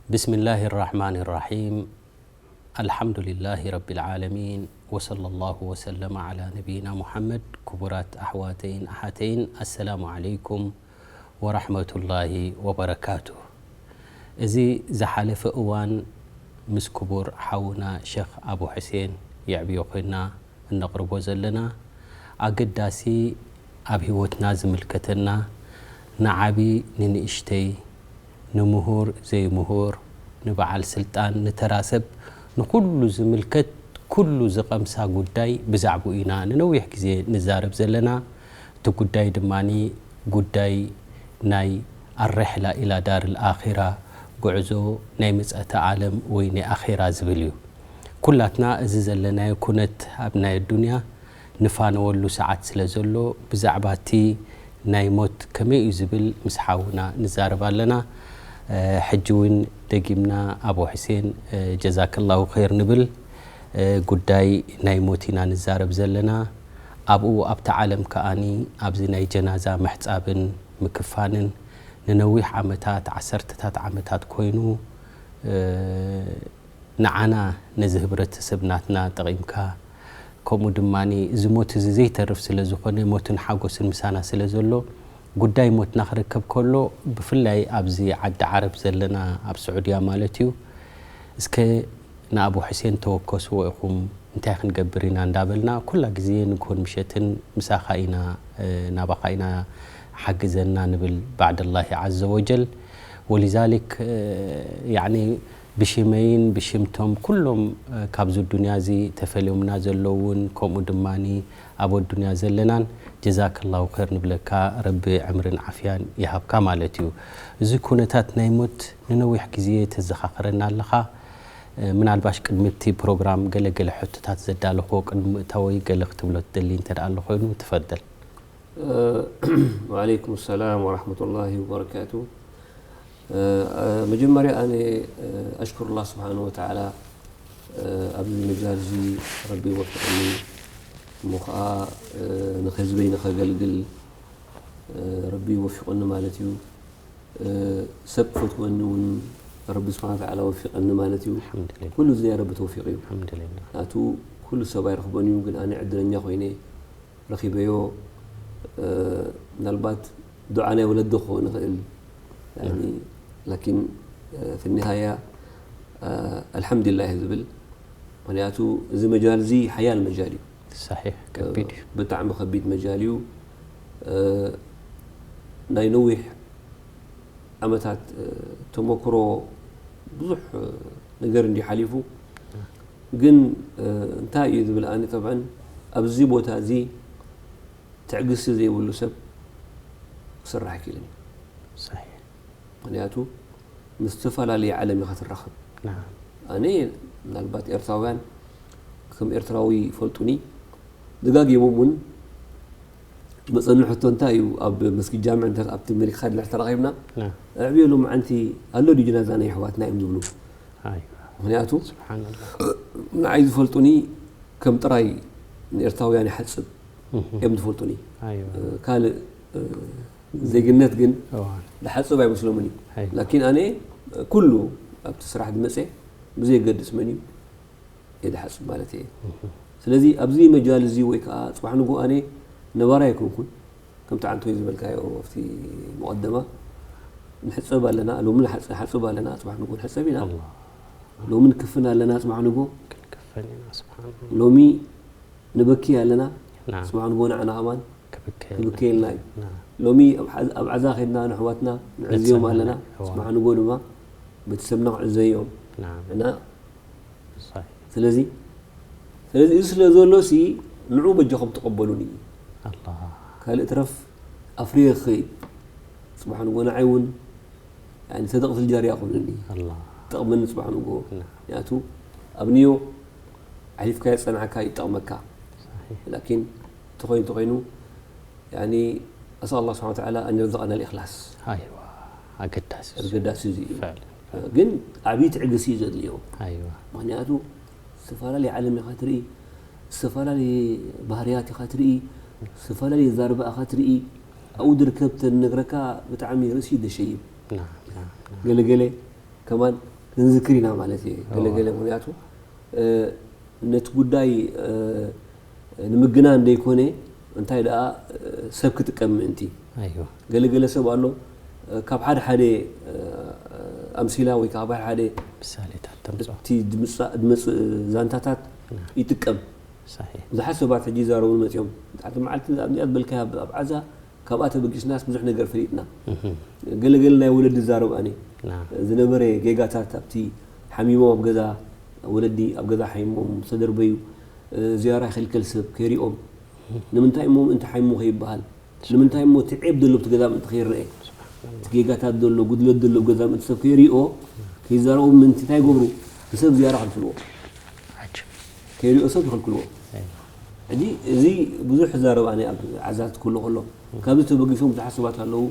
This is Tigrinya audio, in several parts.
بسم الله الرحمن الرحيم. الحمد لله رب العالمين، وصلى الله وسلم على نبينا محمد. ክቡራት ኣሕዋተይን ኣሓተይን፣ ኣሰላሙ ዓለይኩም ወራሕመቱላሂ ወበረካቱ። እዚ ዝሓለፈ እዋን ምስ ክቡር ሓውና ሸኽ ኣቡ ሕሴን የዕብዮ ኮይና እነቕርቦ ዘለና ኣገዳሲ፣ ኣብ ህይወትና ዝምልከተና፣ ንዓቢ ንንእሽተይ፣ ንምሁር ዘይምሁር፣ ንበዓል ስልጣን፣ ንተራ ሰብ፣ ንኹሉ ዝምልከት፣ ኩሉ ዝቐምሳ ጉዳይ ብዛዕባኡ ኢና ንነዊሕ ግዜ ንዛረብ ዘለና። እቲ ጉዳይ ድማኒ ጉዳይ ናይ ኣርሕላ ኢላ ዳር ኣኺራ፣ ጉዕዞ ናይ ምጽኣተ ዓለም ወይ ናይ ኣኺራ ዝብል እዩ። ኩላትና እዚ ዘለናዮ ኩነት ኣብ ናይ ኣዱንያ ንፋነወሉ ሰዓት ስለ ዘሎ፣ ብዛዕባ እቲ ናይ ሞት ከመይ እዩ ዝብል ምስ ሓውና ንዛረብ ኣለና። እ፣ ሕጂ እውን ደጊምና ኣቡ ሕሴን፣ እ፣ ጀዛከላሁ ኸይር ንብል። እ፣ ጉዳይ ናይ ሞት ኢና ንዛረብ ዘለና። ኣብኡ ኣብታ ዓለም ከኣኒ ኣብዚ ናይ ጀናዛ ምሕጻብን ምክፋንን ንነዊሕ ዓመታት፣ ዓሰርተታት ዓመታት ኮይኑ፣ እ፣ ንዓና ነዚ ህብረተሰብ ናትና ጠቒምካ፣ ከምኡ ድማ እዚ ሞት እዚ ዘይተርፍ ስለ ዝኾነ፣ ሞትን ሓጎስን ምሳና ስለ ዘሎ፣ ጉዳይ ሞትና ክርከብ ከሎ፣ ብፍላይ ኣብዚ ዓዲ ዓረብ ዘለና፣ ኣብ ስዑድያ ማለት እዩ፣ እስከ ንኣቡ ሕሴን ተወከስዎ ኢኹም፣ እንታይ ክንገብር ኢና እንዳበልና፣ ኩላ ግዜ ንግሆን ምሸትን ምሳኻ ኢና፣ እ፣ ናባኻ ኢና ሓግዘና ንብል፣ ባዕደላሂ ዓዘ ወጀል። ወሊዛሊክ፣ እ፣ ያዕኒ ብሽመይን ብሽምቶም ኩሎም፣ እ፣ ካብዚ ዱንያ እዚ ተፈልዮምና ዘለውን፣ ከምኡ ድማኒ ኣብ ኣዱንያ ዘለናን፣ ጀዛከላሁ ኸይር ንብለካ፣ ረቢ ዕምርን ዓፍያን ይሃብካ ማለት እዩ። እዚ ኩነታት ናይ ሞት ንነዊሕ ግዜ ተዘኻኽረና ኣለኻ። እ፣ ምናልባሽ ቅድሚ እቲ ፕሮግራም ገለ ገለ ሕቶታት ዘዳለኹዎ ቅድሚ ምእታወይ ገለ ክትብሎ ትደሊ እንተ ደኣ ኣሎ ኮይኑ፣ ትፈደል። ወዓለይኩም ሰላም ወራሕመቱላሂ ወበረካቱ። መጀመርያ ኣነ ኣሽኩር ላህ ስብሓን ወተዓላ ኣብዚ መጃል እዚ ረቢ ወፊቕኒ፣ እሞ ከዓ ንህዝበይ ንኸገልግል ረቢ ወፊቕኒ ማለት እዩ። ሰብ ክፈትወኒ እውን ረቢ ስብሓን ወተዓላ ወፊቐኒ ማለት እዩ። ኣልሓምዱሊላህ። ኩሉ እዚ ናይ ረቢ ተውፊቕ እዩ። ኣልሓምዱሊላህ። ናቱ ኩሉ ሰብ ኣይረኽቦን እዩ፣ ግን ኣነ ዕድለኛ ኮይነ ረኺበዮ። ምናልባት ዱዓ ናይ ወለዶ ክኸውን ይኽእል፣ ላኪን ፊ ኒሃያ ኣልሓምዱሊላህ ዝብል። ምክንያቱ እዚ መጃል እዚ ሓያል መጃል እዩ። ሰሒሕ፣ ከቢድ እዩ። ብጣዕሚ ከቢድ መጃል እዩ። ናይ ነዊሕ ዓመታት ተመክሮ ብዙሕ ነገር እንዲ ሓሊፉ፣ ግን እንታይ እዩ ዝብል ኣነ፣ ጠብዐን ኣብዚ ቦታ እዚ ትዕግስቲ ዘይብሉ ሰብ ክስራሕ ኣይክእልን እዩ። ሰሒሕ። ምክንያቱ ምስ ዝተፈላለየ ዓለም ኢኻ ትራኸብ። ናም። ኣነ ምናልባት ኤርትራውያን ከም ኤርትራዊ ይፈልጡኒ፣ ደጋጊሞም እውን መፀኒ ሕቶ እንታይ እዩ ኣብ መስጊድ ጃምዕ እንተ ኣብቲ መሊክኻ ድሕር ተራኺብና ናም። ኣዕብዮ ሎምዓንቲ ኣሎ ድዩ ጀናዛ ናይ ኣሕዋትና እዮም ዝብሉ። ኣይ፣ ምክንያቱ ስብሓንላህ። ንዓይ ዝፈልጡኒ ከም ጥራይ ንኤርትራውያን ይሓፅብ እዮም ዝፈልጡኒ። ኣይዋ። ካልእ ዜግነት ግን እዋን። ዝሓፅብ ኣይመስሎምን እዩ። ኣይ። ላኪን ኣነ ኩሉ ኣብቲ ስራሕ ዝመፀ ብዘየገድስ መን እዩ እየ ዝሓፅብ ማለት እየ። ስለዚ ኣብዚ መጃል እዚ ወይ ከዓ ፅባሕ ንግሆ ኣነ ነባራይ ኣይኮንኩን። ከምቲ ዓንቶይ ዝበልካዮ ኣብቲ መቐደማ ንሕፀብ ኣለና፣ ሎሚ ንሓፅ- ንሓፅብ ኣለና፣ ፅባሕ ንግሆ ንሕፀብ ኢና። ኣላህ። ሎሚ ንክፍን ኣለና፣ ፅባሕ ንግሆ ክንክፈን ኢና፣ ስብሓንላህ። ሎሚ ንበኪ ኣለና፣ ናም። ፅባሕ ንግሆ ንዓና ከማን ክብከ ክብከ ኢልና እዩ። ናም። ሎሚ ኣብ ሓ- ኣብ ዓዛ ከድና ንኣሕዋትና ንዕዝዮም ንፅና ኣለና፣ እዋ። ፅባሕ ንግሆ ድማ ቤተሰብና ክዕዘዮም ናም። እና ሰሒሕ። ስለዚ ስለዚ እዚ ስለ ዘሎ ሲ ንዑ በጃኹም ተቐበሉኒ። ኣላህ። ካልእ ትረፍ ኣፍርየ ክኸይድ ፅባሕ ንግሆ ንዓይ እውን ያኒ ሰደቕት ልጃርያ ኮኑኒ። ኣላህ። ጠቕመኒ ፅባሕ ንግሆ። ናም። ምክንያቱ ኣብ ንዮ ኣሕሊፍካዮ ዝፀናሕካ ይጠቕመካ። ሰሒሕ። ላኪን ተኾይኑ ተኾይኑ ያኒ ኣስኣል ኣላህ ስብሓን ወተዓላ ኣን የርዘቐና ልእክላስ። ኣይዋ፣ ኣገዳሲ እዩ። ኣገዳሲ እዚ እዩ። ፈዕል። ግን ዓብዪ ትዕግስቲ እዩ ዘድልዮ። ኣይዋ። ምክንያቱ ዝተፈላለየ ዓለም ኢኻ ትርኢ፣ ዝተፈላለየ ባህርያት ኢኻ ትርኢ፣ ዝተፈላለየ ኣዛርባ ኢኻ ትርኢ። ኣብኡ ዝርከብ ተነግረካ ብጣዕሚ ርእሲ ደሸይብ። ናም፣ ናም፣ ናም። ገለገለ ከማን ክንዝክር ኢና ማለት እየ። ገለገለ ምክንያቱ ነቲ ጉዳይ ንምግናን ዘይኮነ፣ እንታይ ደኣ ሰብ ክጥቀም ምእንቲ። ገለገለ ሰብ ኣሎ፣ ካብ ሓደ ሓደ ኣምሲላ ወይ ካብ ሓደ ሓደ ምሳሌታት ተምፅኦ። እቲ ዝመፅእ ዛንታታት ይጥቀም። ብዙሓት ሰባት ሕጂ ይዛረቡ መፅኦም። ኣብቲ መዓልቲ ኣብዚኣ ዝበልካያ ኣብ ዓዛ ካብኣ ተበጊስናስ ብዙሕ ነገር ፈሊጥና። ገለገለ ናይ ወለዲ ዝዛረብ ኣነ ዝነበረ ጌጋታት ኣብቲ ሓሚሞም ኣብ ገዛ ወለዲ ኣብ ገዛ ሓሚሞም ዝተደርበዩ ዝያራ ይኽልከል ሰብ ከይሪኦም ንምንታይ እሞ ምእንቲ ሓይሙ ከይበሃል ንምንታይ እሞ እቲ ዔብ ዘሎ ኣብቲ ገዛ ምእንቲ ከይረአ እቲ ጌጋታት ዘሎ ጉድለት ዘሎ ገዛ ምእንቲ ሰብ ከይሪኦ ከይዛረቡ ምእንቲ እንታይ ይገብሩ ንሰብ ዝያራ ይኽልክልዎ። ከይሪኦ ሰብ ይኽልክልዎ። ሕጂ እዚ ብዙሕ ዛረብ ኣነ ኣብ ዓዛት ክህሉ ከሎ ካብዚ ተበጊሶም ብዙሓት ሰባት ኣለዉ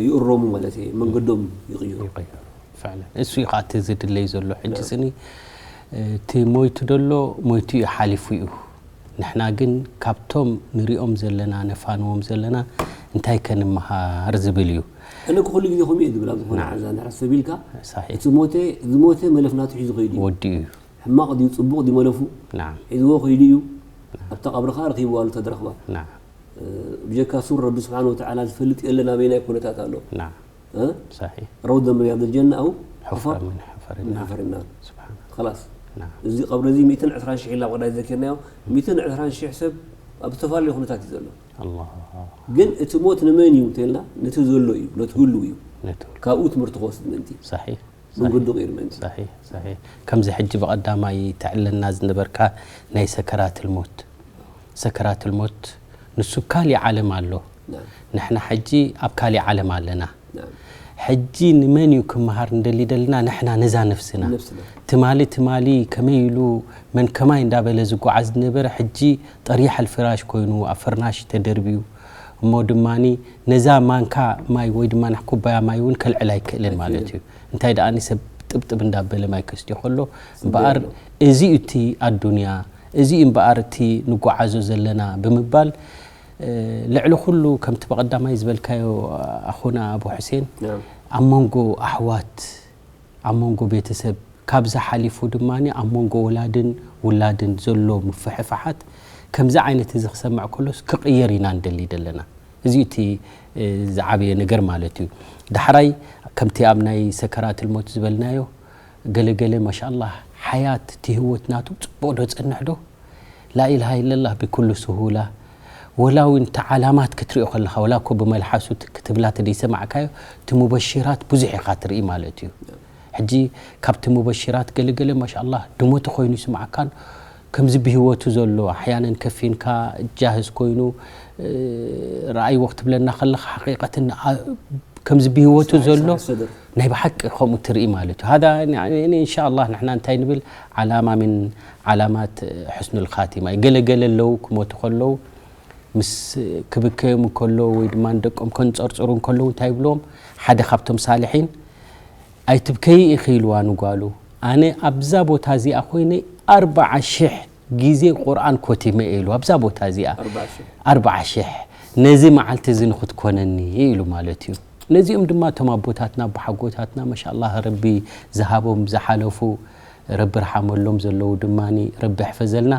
ይእረሙ ማለት እየ መንገዶም ይቕይሩ። ይቕይሩ። ፍዕለን እሱ እዩ ከዓ እቲ ዝድለይ ዘሎ ሕጂ ስኒ እቲ ሞይቱ ደሎ ሞይቱ እዩ ሓሊፉ እዩ። ንሕና ግን ካብቶም ንሪኦም ዘለና ነፋንዎም ዘለና እንታይ ከንመሃር ዝብል እዩ። እነ ኩሉ ግዜ ከምኡ እየ ዝብል ኣብ ዝኾነ ዓዛ ንሕረስ ሰብ ኢልካ ሳሒሕ እቲ ሞተ ዝሞተ መለፍ ናቱ ሒዙ ከይዱ እዩ። ወዲኡ እዩ። ሕማቕ ድዩ ጽቡቕ ድዩ መለፉ ናም ሒዝዎ ከይዱ እዩ። ኣብታ ቀብርኻ ረኺብዋ ኣሎ ተድረኽባ ናም ብጀካ ሱር ረቢ ስብሓን ወተዓላ ዝፈልጥ የለን ኣበይናይ ኩነታት ኣሎ። ናም እ? ሳሒሕ ረውደ ምን ሪያድ ጀና ኣው ሑፍራ ምን ሕፈር ምን ሓፈር ናር ስብሓን خلاص ናም እዚ ቀብሪ እዚ ሚእትን ዕስራን ሺሕ ኢልና ብቕዳይ ዘኪርናዮ ሚእትን ዕስራን ሺሕ ሰብ ኣብ ዝተፈላለዩ ኩነታት እዩ ዘሎ። ኣላሁ ግን እቲ ሞት ንመን እዩ እንተልና ነቲ ዘሎ እዩ ነቲ ህልው እዩ። ነቱ ካብኡ ትምህርቲ ክወስድ ምእንቲ ሳሒሕ መንገዱ ቅይር ምእንቲ ሳሒሕ ሳሒሕ ከምዚ ሕጂ ብቐዳማይ ተዕለና ዝነበርካ ናይ ሰከራት ልሞት ሰከራት ልሞት ንሱ ካሊእ ዓለም ኣሎ። ናም ንሕና ሕጂ ኣብ ካሊእ ዓለም ኣለና። ናም ሕጂ ንመን እዩ ክመሃር እንደሊ ደልና ንሕና ነዛ ነፍስና ነፍስና ትማሊ ትማሊ ከመይ ኢሉ መን ከማይ እንዳበለ ዝጓዓዝ ዝነበረ ሕጂ ጠሪሕ ኣልፍራሽ ኮይኑ ኣብ ፍርናሽ ተደርብዩ እሞ ድማኒ ነዛ ማንካ ማይ ወይ ድማ ኩባያ ማይ እውን ከልዕል ኣይክእልን ማለት እዩ። እንታይ ደኣ ሰብ ጥብጥብ እንዳበለ ማይ ከስትዮ ከሎ እምበኣር እዚ እዩ እቲ ኣዱንያ እዚ እዩ እምበኣር እቲ ንጓዓዞ ዘለና ብምባል ልዕሊ ኩሉ ከምቲ ብቐዳማይ ዝበልካዮ ኣኹና ኣቡ ሕሴን ኣብ መንጎ ኣሕዋት ኣብ መንጎ ቤተሰብ ካብዚ ሓሊፉ ድማ ኣብ መንጎ ወላድን ውላድን ዘሎ ምፍሕፋሓት ከምዚ ዓይነት እዚ ክሰምዕ ከሎስ ክቕየር ኢና ንደሊ ዘለና። እዚ እቲ ዝዓበየ ነገር ማለት እዩ። ዳሕራይ ከምቲ ኣብ ናይ ሰከራት ልሞት ዝበልናዮ ገለገለ ማሻኣላህ ሓያት እቲ ህይወት ናቱ ፅቡቕ ዶ ፀንሕ ዶ ላኢላሃ ኢለላህ ብኩሉ ስሁላ ወላ እውን እቲ ዓላማት ክትሪኦ ከለኻ ወላ እኮ ብመልሓሱ ክትብላ ተደይሰማዕካዮ እቲ ሙበሽራት ብዙሕ ኢኻ ትርኢ ማለት እዩ። ሕጂ ካብቲ ሙበሽራት ገለገለ ማሻኣላህ ድሞቲ ኮይኑ ይስማዓካን ከምዚ ብህይወቱ ዘሎ ኣሕያነን ከፊንካ ጃህዝ ኮይኑ ረኣይዎ ክትብለና ከለኻ ሓቂቀትን ከምዚ ብህይወቱ ዘሎ ናይ ብሓቂ ከምኡ ትርኢ ማለት እዩ። ሃዳ እንሻኣላህ ንሕና እንታይ ንብል ዓላማ ምን ዓላማት ሕስኑል ካቲማ እዩ። ገለገለ ኣለዉ ክሞቱ ከለዉ ምስ ክብከዮም እንከለዉ ወይ ድማ ንደቆም ከንፀርፅሩ እንከለዉ እንታይ ይብልዎም ሓደ ካብቶም ሳልሒን ኣይትብከዪ ኢኺ ኢልዋ ንጓሉ ኣነ ኣብዛ ቦታ እዚኣ ኮይነ ኣርባዓ ሽሕ ግዜ ቁርኣን ኮቲመ እየ ኢልዋ ኣብዛ ቦታ እዚኣ ኣርባዓ ሽሕ ነዚ መዓልቲ እዚ ንኽትኮነኒ ኢሉ ማለት እዩ። ነዚኦም ድማ እቶም ኣቦታትና ኣቦሓጎታትና ማሻኣላህ ረቢ ዝሃቦም ዝሓለፉ ረቢ ርሓመሎም ዘለዉ ድማ ረቢ ይሕፈዘልና።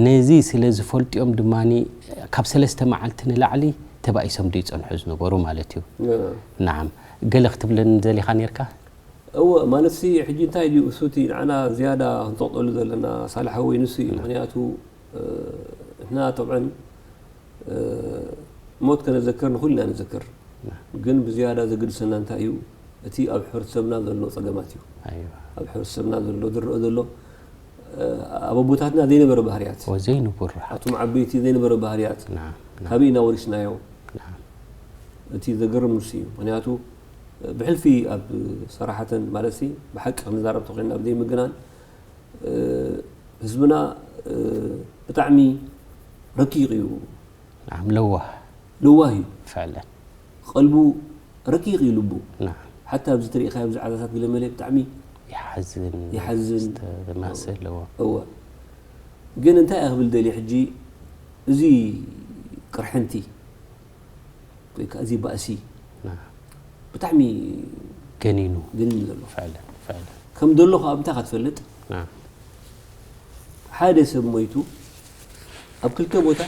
ነዚ ስለ ዝፈልጥኦም ድማ ካብ ሰለስተ መዓልቲ ንላዕሊ ተባኢሶም ዶ ይፀንሑ ዝነበሩ ማለት እዩ። ናዓም ገለ ክትብለን ዘሊኻ ነርካ? እወ ማለት ሲ ሕጂ እንታይ ድዩ እሱ እቲ ንዓና ዝያዳ ክንጠቕጠሉ ዘለና ሳልሓ ወይ ንሱ እዩ። ምክንያቱ ንሕና ጠብዐን ሞት ከነዘክር ንኹሉ ኢና ንዘክር። ግን ብዝያዳ ዘገድሰና እንታይ እዩ እቲ ኣብ ሕብረተሰብና ዘሎ ፀገማት እዩ። ኣብ ሕብረተሰብና ዘሎ ዝረአ ዘሎ ኣብ ኣቦታትና ዘይነበረ ባህርያት ዘይንቡር ኣቱም ዓበይቲ ዘይነበረ ባህርያት ካበይ ኢና ወሪስናዮ? እቲ ዘገርም ንሱ እዩ። ምክንያቱ ብሕልፊ ኣብ ሰራሕተን ማለት ሲ ብሓቂ ክንዛረብ ተኮይና ኣብ ዘይምግናን ህዝብና ብጣዕሚ ረቂቕ እዩ። ናዓም ለዋህ ለዋህ እዩ። ፍዕለን ቀልቡ ረቂቕ እዩ ልቡ። ናዓም ሓታ ኣብዚ ትሪእኻዮ ኣብዚ ዓዛታት ገለ መለ ብጣዕሚ ይሓዝን ይሓዝን። ዝተማሰ ኣለዎ። እወ ግን እንታይ እየ ክብል ደልየ ሕጂ እዚ ቅርሕንቲ ወይ ከዓ እዚ ባእሲ ናዓም ብጣዕሚ ገኒኑ። ገኒኑ ዘሎ። ፍዕለን ፍዕለን ከም ዘሎ ከዓ ብታ ክትፈልጥ ና ሓደ ሰብ ሞይቱ ኣብ ክልተ ቦታ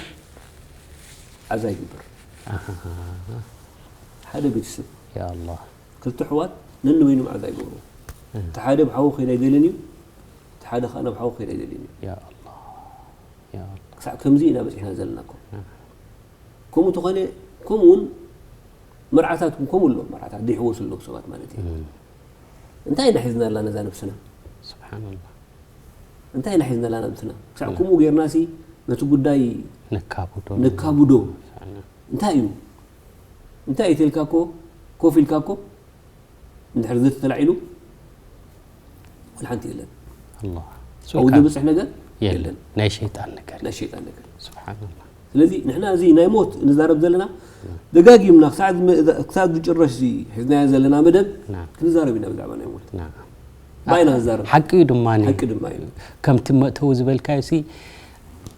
ዓዛ ይግበር። ሓደ ቤተሰብ ያ ኣላህ ክልተ ኣሕዋት ነንበይኖም ዓዛ ይገብሩ። እቲ ሓደ ብሓዉ ከይድ ኣይደልን እዩ፣ እቲ ሓደ ከዓ ናብ ሓዉ ከይድ ኣይደልን እዩ። ያ ኣላህ ያ ኣላህ ክሳዕ ከምዚ ኢና በፂሕና ዘለና እኮ። ከምኡ ተኾነ ከምኡ እውን መርዓታት እውን ከምኡ ኣሎ። መርዓታት ዘይሕወሱ ኣለዉ ሰባት ማለት እዩ። እንታይ ኢና ሒዝና ኣለና ነዛ ነብስና? ስብሓንላህ እንታይ ኢና ሒዝና ኣለና ነብስና? ክሳዕ ከምኡ ጌርናሲ ነቲ ጉዳይ ነካብዶ ነካብዶ። እንታይ እዩ እንታይ እዩ ተልካ እኮ ኮፍ ኢልካ እኮ እንድሕር ዘተተላዒሉ ወላ ሓንቲ የለን። ኣላህ ኣብኡ ዘብፅሕ ነገር የለን የለን። ናይ ሸይጣን ነገር ናይ ሸይጣን ነገር። ስብሓንላህ ስለዚ ንሕና እዚ ናይ ሞት ንዛረብ ዘለና ደጋጊምና ክሳዕ ዝመ- ክሳዕ ዝጭረሽ እዚ ሒዝናዮ ዘለና መደብ ና ክንዛረብ ኢና ብዛዕባ ናይ ሞት ና ባይና ንዛረብ። ሓቂ እዩ ድማ ሓቂ ድማ እዩ። ከምቲ መእተዊ ዝበልካዮ ሲ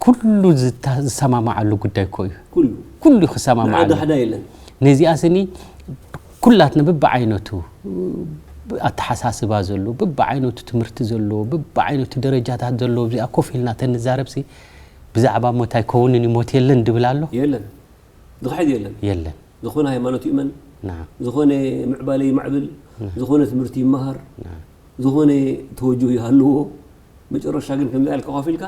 ኩሉ ዝታ- ዝሰማማዓሉ ጉዳይ እኮ እዩ። ኩሉ ኩሉ ክሰማማዓሉ ንዓዳ ሕዳ የለን። ነዚኣ ስኒ ኩላትና ብብዓይነቱ ኣተሓሳስባ ዘለዎ ብብዓይነቱ ትምህርቲ ዘለዎ ብብዓይነቱ ደረጃታት ዘለዎ እዚኣ ኮፍ ኢልና ተንዛረብ ሲ ብዛዕባ ሞት ኣይከውንን እዩ ሞት የለን ድብል ኣሎ የለን ዝኽሕድ የለን። የለን ዝኾነ ሃይማኖት ይእመን ና ዝኾነ ምዕባለ ይማዕብል ዝኾነ ትምህርቲ ይመሃር ና ዝኾነ ተወጅሁ ይሃልዎ መጨረሻ ግን ከምዚ ኢልካ ኮፍ ኢልካ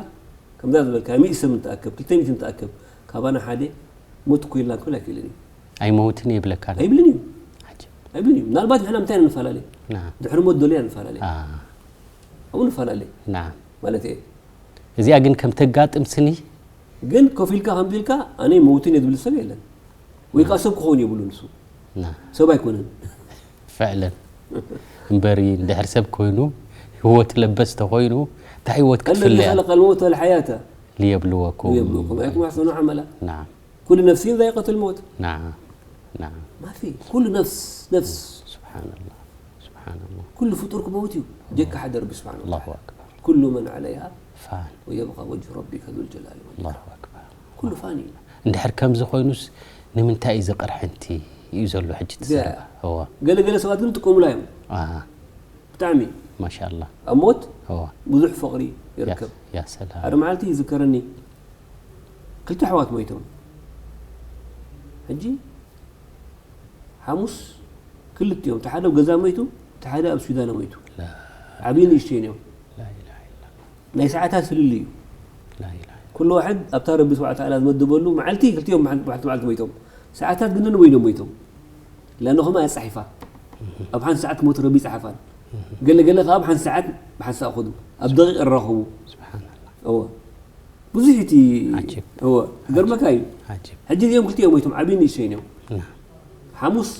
ከምዛ ዝበልካ ሚእቲ ሰብ እንትኣከብ ክልተ ሚእቲ እንትኣከብ ካባና ሓደ ሞት እኮ ኢልና ክብል ኣይክእልን እዩ። ኣይመውትን የብለካ ኣይብልን እዩ ዓጀብ ኣይብልን እዩ። ምናልባት ንሕና ምንታይ ንፈላለ ና ድሕሪ ሞት ደልያ ንፈላለ አ ኣብኡ ንፈላለ ና ማለት እየ። እዚኣ ግን ከም ተጋጥም ስኒ ግን ኮፍ ኢልካ ከምዚ ኢልካ ኣነ መውትን እየ ዝብል ሰብ የለን። ወይ ከዓ ሰብ ክኸውን የብሉን እሱ ና ሰብ ኣይኮነን። ፍዕለን እምበሪ እንድሕር ሰብ ኮይኑ ህይወት ለበስ ተኮይኑ እንታይ ህይወት ክትፍለያ الذي خلق الموت والحياة ሊየብልወኩም ليبلوكم أيكم أحسن عملا ናም كل نفس ذائقة الموت ናም ናም ما في كل نفس نفس ስብሓንላህ ስብሓንላህ ኩሉ ፍጡር ክመውት እዩ ጀካ ሓደ ረቢ ስብሓን ኣላሁ ኣክበር ኩሉ መን ዓለይሃ ፋን ወየብቃ ወጅሁ ረቢከ ዙል ጀላሊ ወል ኣላሁ ኣክበር ኩሉ ፋን እዩ። እንድሕር ከምዚ ኮይኑስ ንምንታይ እዩ ዝቕርሕንቲ እዩ ዘሎ ሕጂ ትዛረብ እዋ ገለገለ ሰባት ግን ጥቀሙላ እዮም ኣ ብጣዕሚ ማሻላ ኣብ ሞት እዋ ብዙሕ ፍቕሪ ይርከብ። ያ ሰላም ሓደ መዓልቲ ይዝከረኒ ክልተ ኣሕዋት ሞይቶም ሕጂ ሓሙስ ክልቲኦም እቲ ሓደ ኣብ ገዛ ሞይቱ እቲ ሓደ ኣብ ስዊዳን ሞይቱ ዓብዪ ንእሽተይን እዮም ላኢላሃ ኢላ ናይ ሰዓታት ፍልልይ እዩ ላኢላሃ ኩሉ ዋሕድ ኣብታ ረቢ ስብሓ ተዓላ ዝመደበሉ መዓልቲ ክልቲኦም ብሓንቲ ብሓንቲ መዓልቲ ሞይቶም ሰዓታት ግን ነንበይኖም ሞይቶም ለኣነ ኸማ እያ ፃሒፋ ኣብ ሓንቲ ሰዓት ክሞት ረቢ ይፅሓፋን ገለ ገለ ከዓ ብሓንቲ ሰዓት ብሓንቲ ሰዓት ኸዱ ኣብ ደቂቕ ይራኸቡ ስብሓንላ እወ ብዙሕ እቲ ዓጂብ። እወ ገርመካ እዩ ዓጂብ ሕጂ እዚኦም ክልቲኦም ሞይቶም ዓብዪ ንእሽተይን እዮም ና ሓሙስ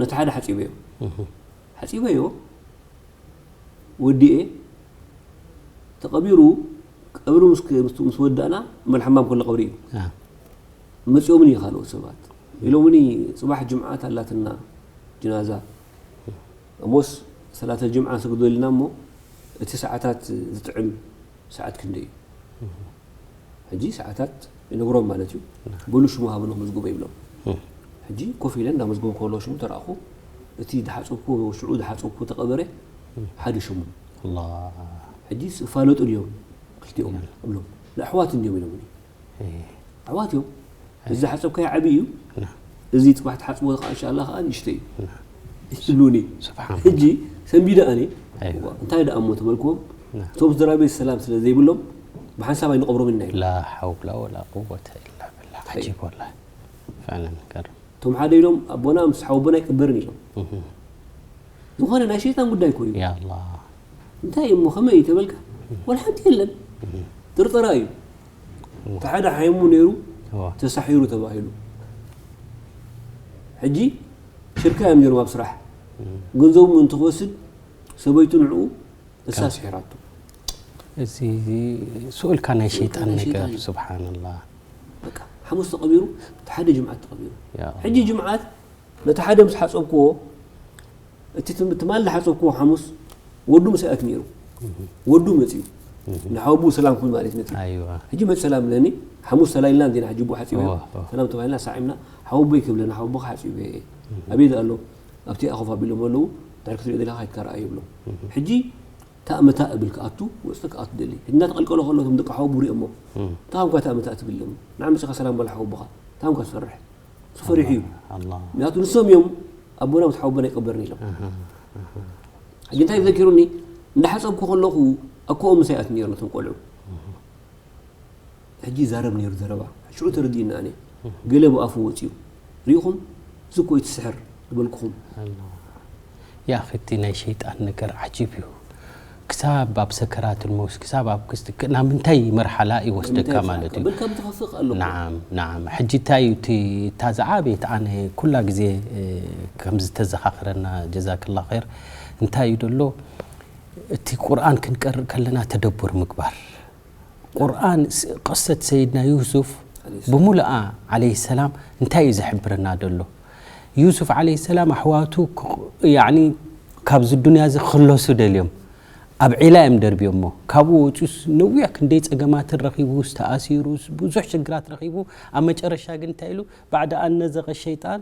ነቲ ሓደ ሓፂበዮ እህ ሓፂበዮ ወዲኤ ተቐቢሩ ቀብሪ ምስ ምስ ወዳእና መልሓማም ከሎ ቀብሪ እዩ ኣ መፂኦምኒ ካልኦት ሰባት ኢሎምኒ ፅባሕ ጅምዓት ኣላትና ጅናዛ እሞስ ሰላተ ጅምዓ ንሰግዶ ኢልና እሞ እቲ ሰዓታት ዝጥዕም ሰዓት ክንደይ እዩ ሕጂ ሰዓታት ይነግሮም ማለት እዩ በሉ ሽሙ ሃብኖ መዝግቦ ይብሎም ሕጂ ኮፍ ኢለ እንዳመዝገቡ ከሎ ሽሙ ተረእኹ እቲ ዝሓፀብኩ ሽዑ ዝሓፀብኩ ተቐበረ ሓደ ሽሙ ኣላ ሕጂ ይፋለጡ ድዮም ክልቲኦም እብሎም ንኣሕዋት እንዲዮም ኢሎምኒ ኣሕዋት እዮም እዚ ሓፀብካዮ ዓብዪ እዩ እዚ ፅባሕ ትሓፅቦ ከዓ እንሻላ ከዓ ንእሽተይ እዩ ይብሉኒ ስብሓን ሕጂ ሰንቢደ ኣነ ኣይዋ እንታይ ደኣ እሞ ተበልክዎም ና እቶም ስድራ ቤት ሰላም ስለ ዘይብሎም ብሓንሳብ ኣይንቐብሮም ኢና ኢሉ ላ ሓውላ ወላ ቁወተ ኢላ ብላ ዓጂብ ወላ ፍዕለን ገርም እቶም ሓደ ኢሎም ኣቦና ምስ ሓወቦና ኣይቅበርን ኢሎም ዝኾነ ናይ ሸይጣን ጉዳይ ኮይኑ ያ ኣላ እንታይ እሞ ከመይ ተበልካ ወላ ሓንቲ የለን ጥርጠራ እዩ እቲ ሓደ ሓይሙ ነይሩ እዋ ተሳሒሩ ተባሂሉ ሕጂ ሽርካ እዮም ነይሮም ኣብ ስራሕ ገንዘቡ ምእንቲ ክወስድ ሰበይቱ ንዕኡ እሳ ስሒራቶ እዚ ስኡልካ ናይ ሸይጣን ናይ ነገር ሸይጣን እዩ። ስብሓንላ በቃ ሓሙስ ተቐቢሩ እቲ ሓደ ጅምዓት ተቐቢሩ ያ ሕጂ ጅምዓት ነቲ ሓደ ምስ ሓፀብክዎ እቲ ትም- ትማሊ ዝሓፀብክዎ ሓሙስ ወዱ ምስ ኣት ነይሩ ወዱ መፅዩ ንሓወቡ ሰላም ክብል ማለት መፅዩ ኣይዋ ሕጂ መፅ ሰላም ለኒ ሓሙስ ሰላም ኢልና እንዲና ሕጂ ብኡ ሓፂበ እዋ፣ እዋ። ሰላም ተባሂልና ሳዕ ኢልና ሓወቦ ይክብለና ሓወቦ ሓፂበ ኣበይ ኣሎ ኣብቲ ኣኸፍ ኣቢሎም ኣለዉ ድሕሪ ክትሪኦ ደለኻ ኣይትከራኣ ይብሎ። ሕጂ ታእመታእ እብል ክኣቱ ወፅተ ክኣቱ ደሊ እናተቐልቀሎ ከሎ እቶም ደቂ ሓወቡ ሪኦሞ። ታምኳ ታእመታእ ትብል ኢሎም ንዓ መፅኻ ሰላም በል ሓወቡኻ ታምኳ ትፈርሕ። እሱ ፈሪሑ እዩ። ኣላ ምክንያቱ ንሶም እዮም ኣቦና ምስ ሓወቦና ኣይቀበርን ኢሎም። ሕጂ እንታይ ዘኪሩኒ እንዳሓፀብኩ ከለኹ ኣኮኦም ምሳይ ኣት ነይሩ ነቶም ቆልዑ ሕጂ ይዛረብ ነይሩ ዘረባ ሽዑ ተረዲእና ኣነ ገለ ብኣፉ ወፅዩ ሪኢኹም እዚ እኮ እቲ ስሕር ዝበልኩኹም። ያ ኽቲ ናይ ሸይጣን ነገር ዓጂብ እዩ። ክሳብ ኣብ ሰከራት ልመውስ ክሳብ ኣብ ክስቲ ናብ ምንታይ መርሓላ ይወስደካ ማለት እዩ። በል ከም ትኸፍእ ኣሎ ናዓም ናዓም። ሕጂ እንታይ እዩ እቲ እታ ዝዓበየት ኣነ ኩላ ግዜ ከም ዝተዘኻኽረና ጀዛክላ ኸይር እንታይ እዩ ደሎ እቲ ቁርኣን ክንቀርእ ከለና ተደቡር ምግባር። ቁርኣን ስ- ቅሰት ሰይድና ዩሱፍ ብሙሉኣ ዓለይሂ ሰላም እንታይ እዩ ዝሕብረና ደሎ? ዩሱፍ ዓለይሂ ሰላም ኣሕዋቱ ክቕ- ያዕኒ ካብዚ ዱንያ እዚ ክኽለሱ ደልዮም ኣብ ዒላ እዮም ደርብዮሞ። ካብኡ ወፂኡስ ነዊሕ ክንደይ ፀገማትን ረኺቡስ ተኣሲሩስ ብዙሕ ሽግራት ረኺቡ ኣብ መጨረሻ ግን እንታይ ኢሉ ባዕዳ ኣን ነዘቐ ሸይጣን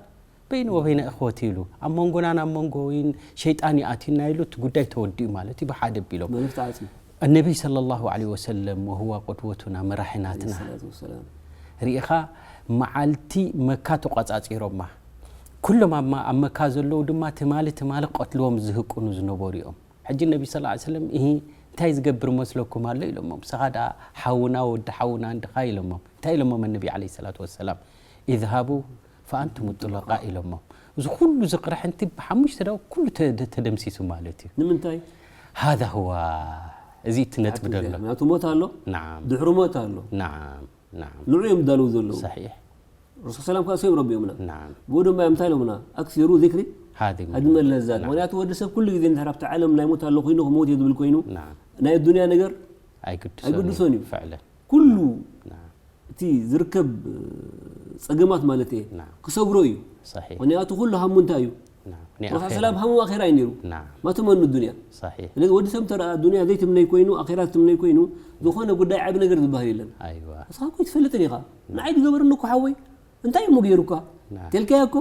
በይኒ ወበይነ እኽወቲ ኢሉ ኣብ መንጎናን ኣብ መንጎ ወይን ሸይጣን ይኣትዩና ኢሉ እቲ ጉዳይ ተወዲኡ ማለት እዩ ብሓደ ኣቢሎም መልእኽቲ ዓፅዩ النبي صلى الله عليه وسلم وهو قدوتنا መራሒ ናትና ሰላቱ ወሰላም ርኢኻ መዓልቲ መካ ተቋፃፂሮማ ኩሎም ኣብ ማ- ኣብ መካ ዘለዉ ድማ ትማሊ ትማሊ ቀትልዎም ዝህቅኑ ዝነበሩ እዮም ሕጂ ነቢ ስ ሰለም እሂ እንታይ ዝገብር መስለኩም ኣሎ ኢሎሞም ንስኻ ደኣ ሓውና ወዲ ሓውና እንድኻ ኢሎሞም እንታይ ኢሎሞም ነቢ ለ ሰላት ወሰላም اذهبوا فأنتم الطلقاء ኢሎሞም እዚ ኩሉ ዝቕርሕንቲ ብሓሙሽተ ደቂቕ ኩሉ ተ- ተደምሲሱ ማለት እዩ ንምንታይ هذا هو እዚ እቲ ነጥቢ ደሎ ምክንያቱ ሞት ኣሎ نعم ድሕሪ ሞት ኣሎ نعم نعم ንዑ እዮም ዳለዉ ዘለዉ صحيح ረሱል ሰላም ከዓ እዮም ረቢዮምና نعم ብኡ ድማ እንታይ ኢሎምና ኣክሲሩ ዚክሪ هذه ኣድመ ለዛት ምክንያቱ ወዲ ሰብ ኩሉ ግዜ እንድሕር ኣብቲ ዓለም ናይ ሞት ኣሎ ኮይኑ ክሞት እየ ዝብል ኮይኑ نعم ናይ ኣዱንያ ነገር ኣይግድሶን ኣይግድሶን እዩ። فعلا ኩሉ نعم እቲ ዝርከብ ፀገማት ማለት እየ نعم ክሰግሮ እዩ صحيح ምክንያቱ ኩሉ ሃሙ እንታይ እዩ نعم ረሱል ሰላም ሃሙ ኣኼራ እዩ ነይሩ نعم ማተመኑ ዱንያ صحيح ስለዚ ወዲ ሰብ እንተ ደኣ ዱንያ ዘይትምነይ ኮይኑ ኣኼራ ትምነይ ኮይኑ ዝኾነ ጉዳይ ዓቢ ነገር ዝበሃል የለን أيوة ንስኻ እኮ ኣይትፈልጥን ኢኻ ንዓይ ዝገበርኒ እኮ ሓወይ እንታይ እሞ ገይሩካ نعم ተልካዮ እኮ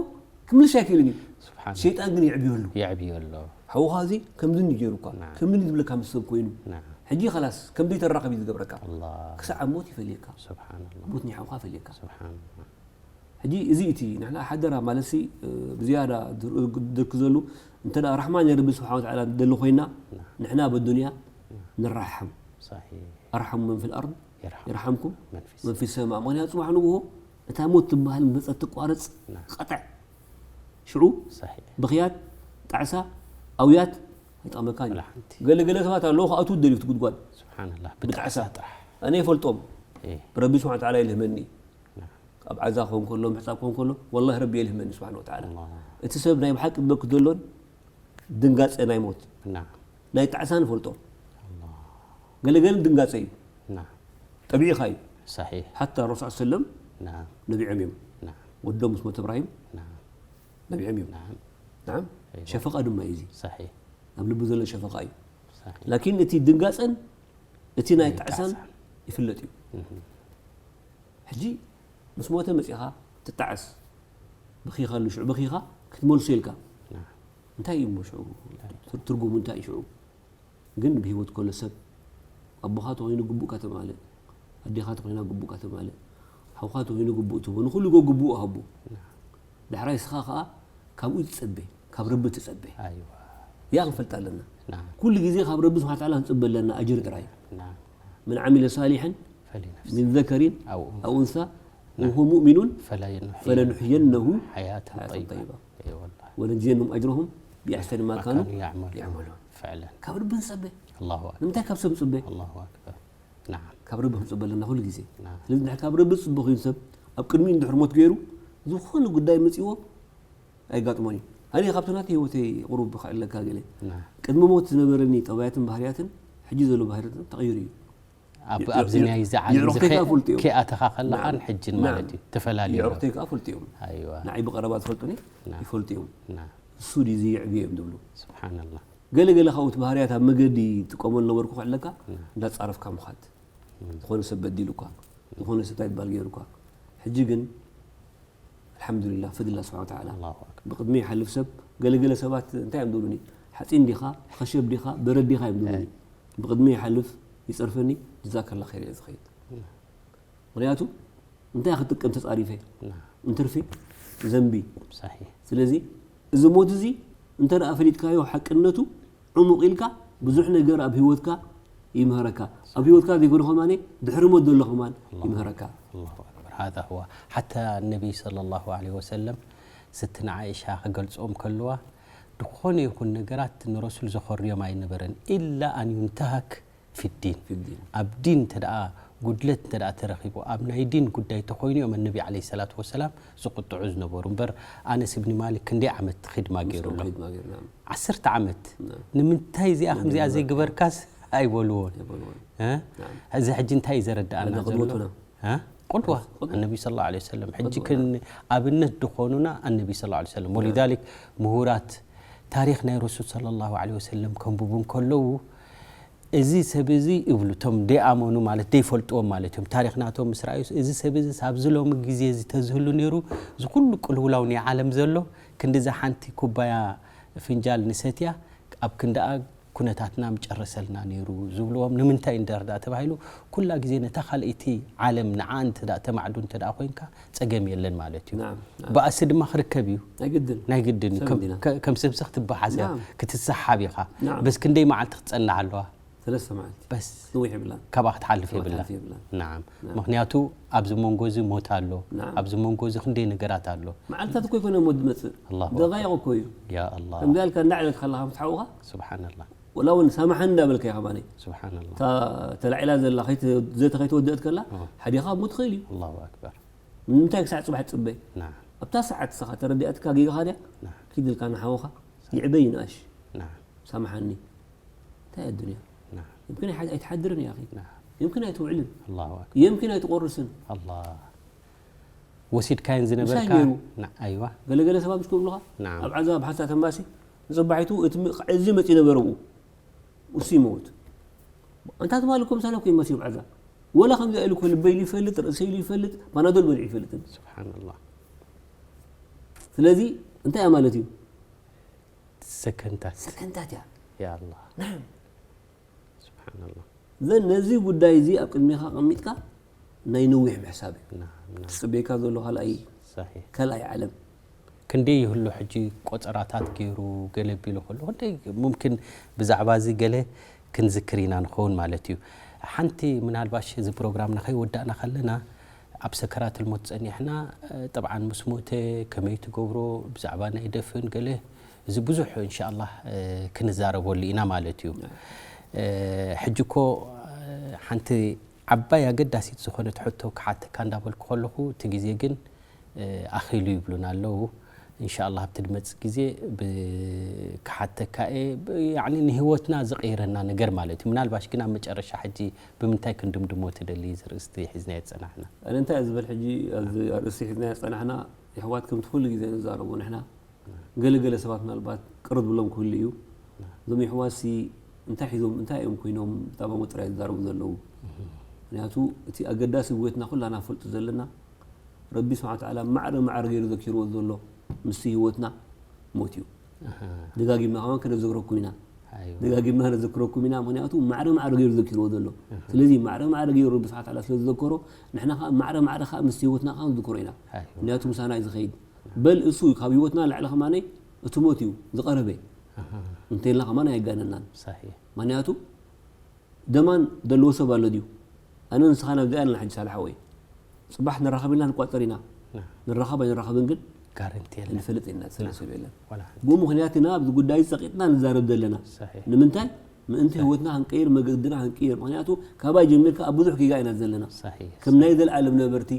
ክምልሽ ኣይክእልን እዩ سبحان الله ሸይጣን ግን የዕብዮ ኣለዉ يعبي الله ሓውኻ እዚ ከምዚ እዩ ገይሩካ نعم ከምዚ እዩ ዝብለካ ምስ ሰብ ኮይኑ نعم ሕጂ ኸላስ ከምዚ ተራኸብ እዩ ዝገብረካ الله ክሳዕ ኣብ ሞት ይፈልየካ سبحان الله ሞት ናይ ሓውኻ ፈልየካ سبحان الله ሕጂ እዚ እቲ ንሕና ሓደራ ማለት ሲ ብዝያዳ ድርክ ዘሉ እንተ ደኣ ራሕማን የረቢ ስብሓን ወተዓላ ንደሊ ኮይና ንሕና በዱንያ ንራሕም صحيح ኣርሓሙ መን ፊል ኣርድ يرحم ይርሓምኩም من في መን السماء ፊ ሰማ ምክንያቱ ጽባሕ ንግሆ እታ ሞት ትበሃል መጸት ትቋረጽ نعم ቀጥዕ ሽዑ صحيح ብኽያት ጣዕሳ ኣውያት ኣይጠቕመካን እዩ ولا حنتي ገለገለ ሰባት ኣለዉ ክኣትዉ ደልዩ እቲ ጉድጓድ سبحان الله ብጣዕሳ ጥራሕ ኣነ ይፈልጦም إيه ረቢ ስብሓን ወተዓላ ይልህመኒ نعم ኣብ ዓዛ ክኸውን ከሎ ምሕፃብ ክኸውን ከሎ ወላሂ ረቢ የልህመኒ ስብሓን ወተዓላ الله እቲ ሰብ ናይ ብሓቂ በክ ዘሎን ድንጋፀ ናይ ሞት نعم ናይ ጣዕሳ ንፈልጦ الله ገለገለ ድንጋፀ እዩ نعم ጠቢዕኻ እዩ صحيح ሓታ ረሱል ሰለም نعم ነቢዖም እዮም نعم ወዶም ምስ ሞተ እብራሂም نعم ነቢዖም እዮም نعم ናም أيوة. ሸፈቃ ድማ እዩ እዚ صحيح ኣብ ልቢ ዘሎ ሸፈቃ እዩ صحيح ላኪን እቲ ድንጋፀን እቲ ናይ ናይ ጣዕሳን ጣዕሳን። ይፍለጥ እዩ مهم. ሕጂ ምስ ሞተ መፂኻ ትጣዕስ በኺኻሉ ሽዑ በኺኻ ክትመልሶ ኢልካ نعم እንታይ እዩ እሞ ሽዑ ትር- ትርጉሙ እንታይ እዩ ሽዑ ግን ብህይወት ከሎ ሰብ ኣቦኻ ተኮይኑ ግቡእ ከተማልእ ኣዴኻ ተኮይና ግቡእ ከተማልእ ሓውኻ ተኮይኑ ግቡእ ትቦ ንኩሉ ጎ ግቡእ ሃቦ ዳሕራይ ስኻ ከዓ ካብኡ ትፀበ ካብ ረቢ ትፀበ أيوة ያ ክንፈልጥ ኣለና نعم ኩሉ ግዜ ካብ ረቢ ስብሓን ተዓላ ክንፅበ ኣለና ኣጅር ጥራይ نعم من عمل صالحا فلنفسه من ذكر أو أو أنثى وهو مؤمن فلنحيينه فلنحيينه حياة حياة طيبة طيبة اي والله ولنجزينهم أجرهم بأحسن ما ما كانوا كانوا يعملون يعملون فعلا ካብ ረቢ ንፅበ الله أكبر ንምንታይ ካብ ሰብ ንፅበ الله أكبر نعم ካብ ረቢ ክንፅበ ኣለና ኩሉ ግዜ نعم ስለዚ ንድሕር ካብ ረቢ ዝፅበ ኮይኑ ሰብ ኣብ ቅድሚኡ እንድሕር ሞት ገይሩ ዝኾነ ጉዳይ መፅዎ ኣይጋጥሞን እዩ ኣነ ካብቲ ናተ ህይወተይ ቁሩብ ክዕለካ ገለ نعم ቅድሚ ሞት ዝነበረኒ ጠባያትን ባህርያትን ሕጂ ዘሎ ባህርያትን ተቐይሩ እዩ ኣብ የ- ኣብዚ የ- ናይ እዚ ዓለም እዚ የዕሩኽተይ ከ- ከኣ ፈልጡ እዮም። ከይኣተኻ ከለኻን نعم. ሕጅን نعم. ማለት እዩ ተፈላለዩ የዕሩኽተይ ከዓ ፈልጡ እዮም ኣይዋ ንዓይ ብቐረባ ዝፈልጡኒ نعم. ይፈልጡ እዮም نعم. እሱ ድዩ እዚ የዕብዮ እዮም ዝብሉ سبحان الله ገለገለ ካብኡ እቲ ባህርያት ኣብ መገዲ ትጥቀመሉ ነበርኩ ክዕለካ نعم. እንዳፃረፍካ ምኻድ ዝኾነ ሰብ በዲሉካ ዝኾነ ሰብ እንታይ ትባል ገይሩካ ሕጂ ግን ኣልሓምዱሊላ ፍድላ ስብሓን ተዓላ الله أكبر ብቅድሚ ይሓልፍ ሰብ ገለገለ ሰባት እንታይ እዮም ዝብሉኒ ሓፂን ዲኻ፣ ኸሸብ ዲኻ፣ በረድ ዲኻ እዮም ዝብሉኒ። ብቕድሚ ይሓልፍ፣ ይፀርፈኒ፣ ጀዛከላ ኸይር እየ ዝኸይድ። ምኽንያቱ እንታይ ክጥቀም ተፃሪፈ? እንትርፊ ዘንቢ። ስለዚ እዚ ሞት እዚ እንተ ደኣ ፈሊጥካዮ ሓቅነቱ ዕሙቕ ኢልካ ብዙሕ ነገር ኣብ ህይወትካ ይምህረካ። ኣብ ህይወትካ ዘይኮነ ከማነ ድሕሪ ሞት ዘሎ ከማን ይምህረካ። الله أكبر. هذا هو. حتى النبي صلى الله عليه وسلم ستنا عائشة ክገልጾም ከለዋ ዝኾነ ይኹን ነገራት ንረሱል ዘኾርዮም ኣይነበረን إلا أن ينتهك في الدين. ኣብ ዲን እንተ ደኣ ጉድለት እንተ ደኣ ተረኺቡ ኣብ ናይ ዲን ጉዳይ ተኾይኑ እዮም ነቢ ዓለይሂ ሰላቱ ወሰላም ዝቁጥዑ ዝነበሩ እምበር ኣነስ እብኒ ማሊክ ክንደይ ዓመት ኺድማ ገይሩ ኣሎ? ዓሰርተ ዓመት። ንምንታይ እዚኣ ከምዚኣ ዘይግበርካስ ኣይበልዎን። እዚ ሕጂ እንታይ እዩ ዘረድኣና ዘሎ? ቁድዋ ኣነቢ ስ ላ ሰለም ሕጂ ኣብነት ዝኾኑና ኣነቢ ስ ላ ሰለም ወሊዛሊክ ምሁራት ታሪክ ናይ ረሱል ስለ ላሁ ለ ወሰለም ከንብቡ እንከለዉ እዚ ሰብ እዚ ይብሉ እቶም ደይኣመኑ ማለት ደይፈልጥዎም ማለት እዮም። ታሪክ ናቶም ምስ ረኣዩስ እዚ ሰብ እዚ ኣብዚ ሎሚ ግዜ እዚ ተዝህሉ ነይሩ እዚ ኩሉ ቅልውላው ናይ ዓለም ዘሎ ክንዲዛ ሓንቲ ኩባያ ፍንጃል ንሰትያ ኣብ ክንድኣ ኩነታትና ምጨረሰልና ነይሩ ዝብልዎም ንምንታይ እንደርዳ ተባሂሉ ኩላ ግዜ ነታ ካልኣይቲ ዓለም ንዓ እንተ ተማዕዱ እንተ ኮይንካ ጸገም የለን ማለት እዩ። ባእሲ ድማ ክርከብ እዩ። ናይ ግድን እዩ። ከም ሰብሲ ክትበሓስ እያ፣ ክትሰሓብ ኢኻ። በስ ክንደይ መዓልቲ ክትጸንሕ ኣለዋ? ሰለስተ መዓልቲ። በስ ነዊሕ የብላን። ካብኣ ክትሓልፍ የብላ። ክትሓልፍ የብላን። ናዓም። ናዓም። ምኽንያቱ ኣብዚ መንጎ እዚ ሞት ኣሎ። ናዓም። ኣብዚ መንጎ እዚ ክንደይ ነገራት ኣሎ። መዓልታት እኮ ይኮነ ሞት ዝመጽእ። ኣላሁ ኣክበር። ደቃይቕ እኮ እዩ። ያ ኣላህ። ከምዚ ኣልካ እንዳዕለልካ ከለኻ ምስ ሓውኻ። ስብሓንላህ። ወላ እውን ሳምሓኒ እንዳበልካ ኢኻ ማለይ። ስብሓንላህ። እታ ተላዒላ ዘላ ከይተ-፣ ዘተ ከይተወደአት ከላ እ። ሓዲኻ ሞት ትኽእል እዩ። ኣላሁ ኣክበር። ንምንታይ ክሳዕ ጽባሕ ትጽበ? ናዓም። ኣብታ ሰዓት ንስኻ ተረዲኣትካ ጌጋኻ ድያ? ናዓም። ኪድ ኢልካ ንሓውኻ ይዕበ ይንኣሽ። ናዓም። ሳምሓኒ። እንታይ ኣዱንያ? ናዓም። يمكن ኣይትሓድርን እያ ኣኺ። ናዓም። يمكن ኣይትውዕልን። ኣላሁ ኣክበር። يمكن ኣይትቆርስን። ኣላህ። ወሲድካየን ዝነበርካ ምሳይ ነይሩ። ና-፣ ኣይዋ። ገለገለ ሰባት ምስ ክብሉኻ ናዓም። ኣብ ዓዛብ ሓንሳእ ተንባሲ ንጽባሒቱ እቲ ም-፣ እዚ መጺኡ ነበረ ብኡ። እሱ ይመውት። ኣንታ ትማሊ እኮ ምሳና እኮ ይመሲ ይብዓዛ። ወላ ከምዚ ኢሉ እኮ ልበይ ኢሉ ይፈልጥ፣ ርእሰይ ኢሉ ይፈልጥ፣ ፓናዶል በሊዑ ይፈልጥን። ስብሓንላህ። ስለዚ እንታይ እያ ማለት እዩ? ሰከንታት። ሰከንታት እያ። ያ ኣላህ። ናዓም። ስብሓንላህ። ዘን ነዚ ጉዳይ እዚ ኣብ ቅድሜኻ ኣቐሚጥካ ናይ ነዊሕ ምሕሳብ እዩ። ናዓም፣ ናዓም። ዝጽበየካ ዘሎ ካልኣይ፣ ሰሒሕ። ካልኣይ ዓለም። ክንደይ ይህሉ ሕጂ ቆጸራታት ገይሩ ገለ ቢሉ ከሎ ክንደይ ሙምኪን ብዛዕባ እዚ ገለ ክንዝክር ኢና ንኸውን ማለት እዩ። ሓንቲ ምናልባሽ እዚ ፕሮግራም ንኸይወዳእና ከለና ኣብ ሰከራት ልሞት ጸኒሕና፣ እ፣ ጠብዓን ምስ ሞተ ከመይ ትገብሮ ብዛዕባ ናይ ደፍን ገለ እዚ ብዙሕ እንሻላህ፣ እ፣ ክንዛረበሉ ኢና ማለት እዩ። እ፣ ሕጂ እኮ፣ እ፣ ሓንቲ ዓባይ ኣገዳሲት ዝኾነት ሕቶ ክሓተካ እንዳበልኩ ከለኹ እቲ ግዜ ግን እ፣ ኣኺሉ ይብሉና ኣለዉ። እንሻላህ ኣብቲ ድመጽእ ግዜ ብ-፣ ክሓተካ እየ። ብ-፣ ያዕኒ ንህይወትና ዝቕይረና ነገር ማለት እዩ። ምናልባሽ ግን ኣብ መጨረሻ ሕጂ ብምንታይ ክንድምድሞ ትደሊ? እዚ ርእስቲ ሒዝናዮ ዝጸናሕና። ኣነ እንታይ እየ ዝብል ሕጂ ኣብዚ ኣርእስቲ ሒዝናዮ ዝጸናሕና የሕዋት ከምቲ ኩሉ ግዜ ንዛረቦ ንሕና ገለ ገለ ሰባት ምናልባት ቅር ዝብሎም ክህሉ እዩ። እዞም የሕዋትሲ እንታይ ሒዞም እንታይ እዮም ኮይኖም ብጣባሞ ጥራይ ዝዛረቡ ዘለዉ? ምክንያቱ እቲ ኣገዳሲ ህይወትና ኩላና ፈልጡ ዘለና ረቢ ስብሓን ተዓላ ማዕረ ማዕረ ገይሩ ዘኪርዎ ዘሎ ምስቲ ህይወትና ሞት እዩ። ኣሃ። ደጋጊምና ከማን ከነዘክረኩም ኢና። ኣይዋ። ደጋጊምና ከነዘክረኩም ኢና፣ ምክንያቱ ማዕረ ማዕረ ገይሩ ዘኪርዎ ዘሎ። ኣሃ። ስለዚ ማዕረ ማዕረ ገይሩ ረቢ ስብሓን ተዓላ ስለ ዝዘከሮ ንሕና ከዓ ማዕረ ማዕረ ከዓ ምስቲ ህይወትና ከዓ ንዝክሮ ኢና። ኣይዋ። ምክንያቱ ምሳና እዩ ዝኸይድ። በል እሱ ካብ ህይወትና ንላዕሊ ከማነይ እቲ ሞት እዩ ዝቐረበ። ኣሃ። እንተይልና ከማን ኣየጋነናን። ሳሒሕ። ምክንያቱ ደማን ደለዎ ሰብ ኣሎ ድዩ? ኣነ ንስኻ ናብዚኣ ኣለና ሕጂ ሳልሓ ወይ። ጽባሕ ንራኸብ ኢልና ንቋጸር ኢና። ና። ንራኸብ ኣይንራኸብን ግን ጋረንቲ የለን። ንፈልጥ ኢና፣ ዝሰለ ሰብ የለን። ዋላ ሓንቲ። ብኡ ምኽንያት ኢና ኣብዚ ጉዳይ ጸቂጥና ንዛረብ ዘለና። ሳሒሕ። ንምንታይ? ምእንቲ ህይወትና ክንቀይር፣ መገድና ክንቀይር። ምኽንያቱ ካባይ ጀሚርካ ኣብ ብዙሕ ጌጋ ኢና ዘለና። ሳሒሕ። ከም ናይ ዘለኣለም ነበርቲ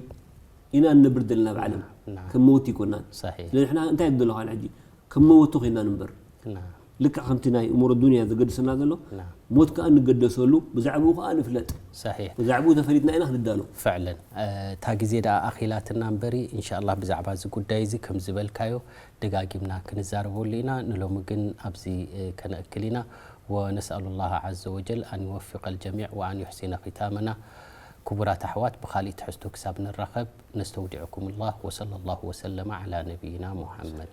ኢና ንነብር ዘለና ኣብ ዓለም። ና። ከም መወቲ ኣይኮናን። ሳሒሕ። ስለዚ ንሕና እንታይ ደለኻ ሕጂ? ከም መወቲ ኮይና ንንበር። ና። ልክዕ ከምቲ ናይ እሙር ዱንያ ዘገድሰና ዘሎ፣ ና። ሞት ከኣ ንገደሰሉ፣ ብዛዕባኡ ከኣ ንፍለጥ። ሳሒሕ። ብዛዕባኡ ተፈሊጥና ኢና ክንዳሎ። ፍዕለን፣ እ፣ እታ ግዜ ደኣ ኣኺላትና እምበሪ፣ ኢንሻኣላህ ብዛዕባ እዚ ጉዳይ እዚ ከም ዝበልካዮ ደጋጊምና ክንዛረበሉ ኢና። ንሎሚ ግን ኣብዚ፣ እ፣ ከነእክል ኢና። ونسأل الله عز وجل أن يوفق الجميع وأن يحسن ختامنا. ክቡራት ኣሕዋት፣ ብኻልእ ትሕዝቶ ክሳብ ንራኸብ፣ ነስተውዲዕኩም الله وصلى الله وسلم على نبينا محمد.